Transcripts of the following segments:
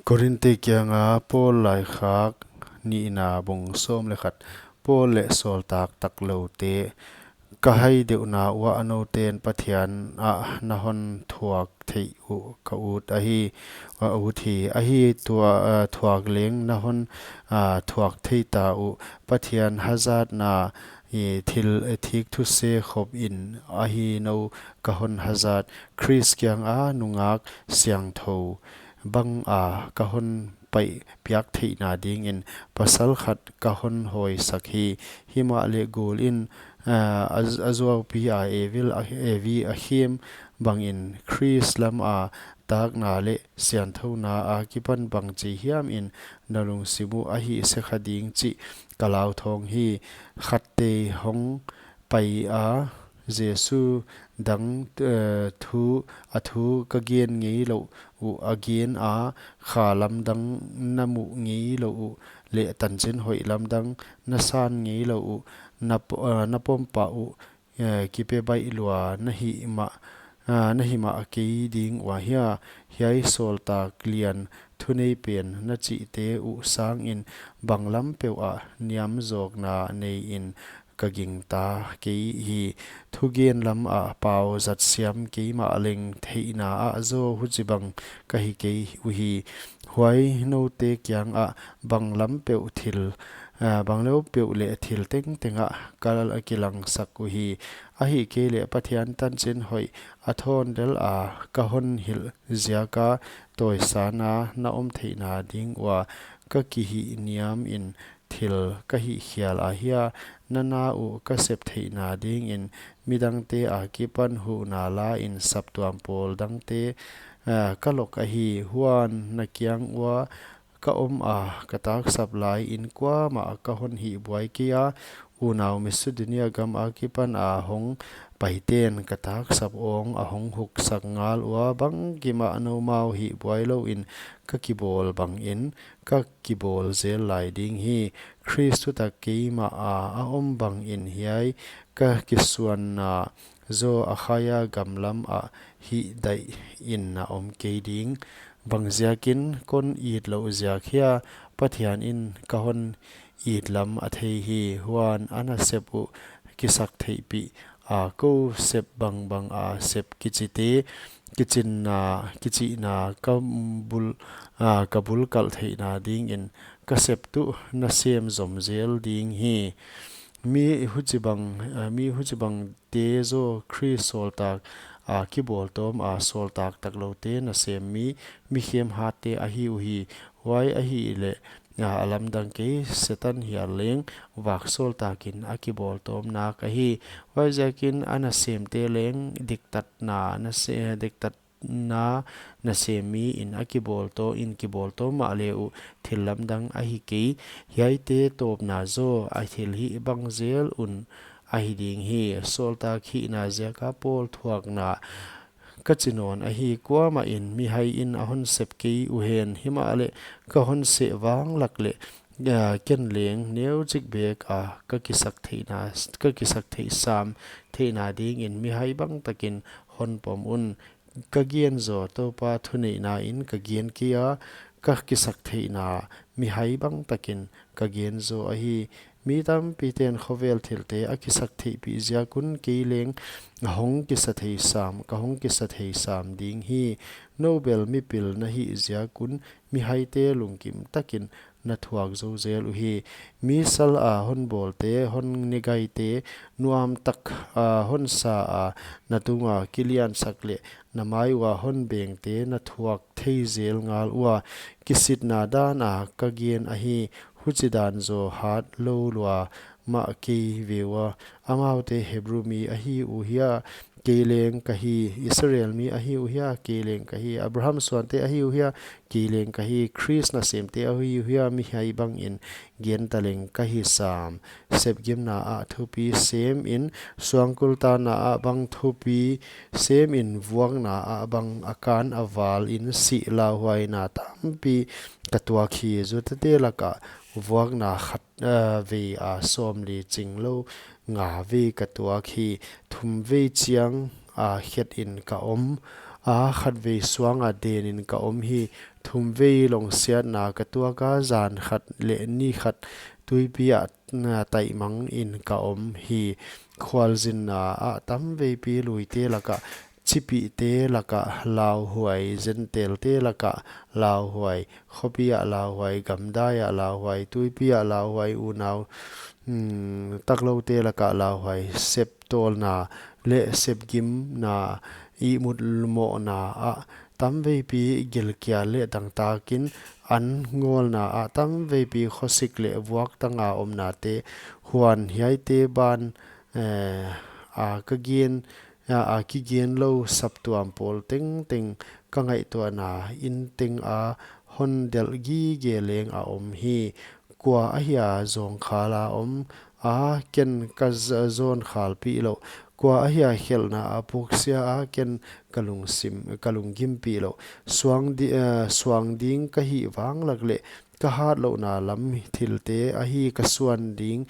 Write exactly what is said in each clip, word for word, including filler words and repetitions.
Korinte kianga Paul laikhak nihna, bung sawm leh khat. Paul leh sawltak takloute, ka hai deuhna uah nouten Pathian ah na hon thuak theih uh ka ut ahi, a ut hi. Ahi tua, ah, thuak leng na hon, ah, thuak thei ta uh. Pathian hazatna, i thil, eh, thik thuse khop in ahi nou ka hon hazat. Khrist kianga nungak siangthou banga ka hon paih piak theihna dingin pasal khat ka hon hawisak hi. Himahleh gul in, ah, a, a zuaupi a Evil a, Evi a khem bangin Khrist lama takna leh siangthouna akipan bangchi hiam in na lungsim uh ahih sekha ding chih ka lauthawng hi. Khatte hong pai a, Jesu dang, eh, thu, a thu ka gen ngeilouh uh a gen a, kha lamdang na muh ngeilouh uh leh tanchin hoih lamdang na san ngeilouh uh, na po-, eh, na pom pah uh, eh, kipe baih lua na hih mah, ah, na hih mah kei ding ua hia? Hiai sawltak lian thunei pen na chihte uh sangin bang lam peuh ah niamzawkna nei in ka gingta kei hi. Thugen lamah pau zat siam keimah leng theihna ah zaw huchibang ka hi kei uhi. Huai noute kiangah bang lam peuh thil, ah, bang lam peuh leh thil tengteng ah ka kilangsak uhi. Ahihkeileh Pathian tanchin hoih a thawn del a ka hon hilh ziaka tawisana na om theihna ding ua ka kihihniam in thil ka hihkhial ahia? Na na uh ka sep theihna dingin midangte akipan huhna la in saptuam pawl dangte, ah, ka lok ahi. Huan na kiang ua ka om a, ka taksap lai in kuamah ka hon hihbuai kei a, unau Macedonia gam akipan a hong paiten ka taksap awng a hong huksak ngal ua, bangkim ah noumau hihbuai lou in ka kibawl bangin ka kibawl zel lai ding hi. Khrist thutak keimah a a om bangin hiai ka kisuanna zaw Akhaia gam lam ah hihdaih in na om kei ding. Bangziakin kon it louh ziak hia? Pathian in ka hon it lam a thei hi. Huan a nasep uh kisak theihpih a, kou sep bangbang a sep kichite, kichinna, kichihna ka bul, ah, ka bul kalh theihna dingin ka sep tuh na sem zom zel ding hi. Mi huchibang, ah, mi huchibangte zaw Khrist sawltak a kibawltawm a, sawltak takloute nasem mi, mi khem hatte ahi uhi. Huai ahihleh, ah, a lamdang kei, Setan hial leng vak sawltakin a kibawltawm nak ahi. Huaiziakin a nasemte leng diktatna nase-, diktat na nasem mi in a kibawltaw in kibawltaw mahle uh thil lamdang ahi kei. Hiaite tawpna zaw a thilhih bang zel un ahi ding hi. Sawltak hihna ziaka Paul thuakna ka chi nawn ahi. Kuamah in mihai in a hon sep kei uhen, himahleh ka hon seh vanglak leh, ah, ken leng neuchik bek a ka kisak theihna, ka kisak theih sam theihna dingin mihai bangtakin hon pom un. Ka gen zaw Toupa thuneihna in ka gen kei a, ka kisak theihna mihai bangtakin ka gen zaw ahi. Mi tampiten khovel thilte a kisak theihpih ziak un kei leng a hong kisa thei sam, ka hong kisa thei sam ding hi. Nou bel mipil na hih ziak un mihaite lungkim takin na thuak zou zel uhi. Mi sal a hon bawlte, hon negaite, nuamtak a hon sa a, na tunga kiliansak leh na mai ua hon bengte na thuak thei zel ngal ua. Kisitna dan a ka gen ahi, huchidan zaw hat lou lua mah kei ve ua. Amaute Hebru mi ahi uhia, kei leng ka hi. Israel mi ahi uhia, kei leng ka hi. Abraham suante ahi uhia, kei leng ka hi. Khrist nasemte ahi uhia, mihai bangin gen taleng ka hi sam. Sepgimna ah thupi sem in, suangkultana ah bang thupi sem in, vuakna ah bang a kan a val in, sih lauhuaina tampi ka tuak hi. Jutate laka vuakna khat, ah, vei a sawmli chinglou nga vei ka tuak hi. Thum vei chiang a khet in ka om a, khat vei suanga den in ka om hi. thumvei lawngsiatna ka tuak a, zan khat leh ni khat tuipi ah, ah, taimang in ka om hi. Khualzinna ah tamveipi luite lakah, chipihte lakah lauhuai, Gentile-te lakah lauhuai, khopi ah lauhuai, gamdai ah lauhuai, tuipi ah lauhuai, unau, hmm, takloute lakah lauhuai, septawlna leh sepgimna, ihmut mohna ah tamveipi gilkial leh dangtakin, an ngawlna ah tamveipi khosik leh vuaktang a omnate, huan hiaite ban, eh, a ka gen, a, a kigen lou saptuam pawl tengteng ka ngaihtuahna in teng a hon delh gige leng a om hi. Kua ahia zawngkhal a om a, ken ka z-, zawnkhalpih louh? Kua ahia khelhna a puksia a, ken ka lungsim, ka lunggimpih louh? Suang di-, eh, suang ding ka hih vanglak leh ka hatlouhna lam thilte ahi, ka suan ding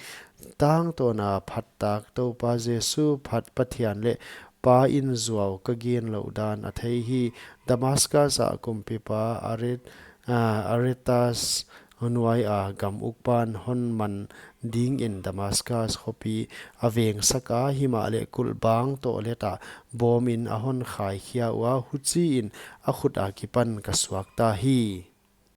tangtawn a phattak Toupa Jesu phat Pathian leh Pa in zuau ka gen louh dan a thei hi. Damascus ah kumpipa Aret-, ah, Aretas nuai a gam ukpan hon man dingin Damascus khopi a vengsak a, himahleh kulhbang toh let ah bawm in a hon khaikhia ua, huchiin a khut akipan ka suakta hi.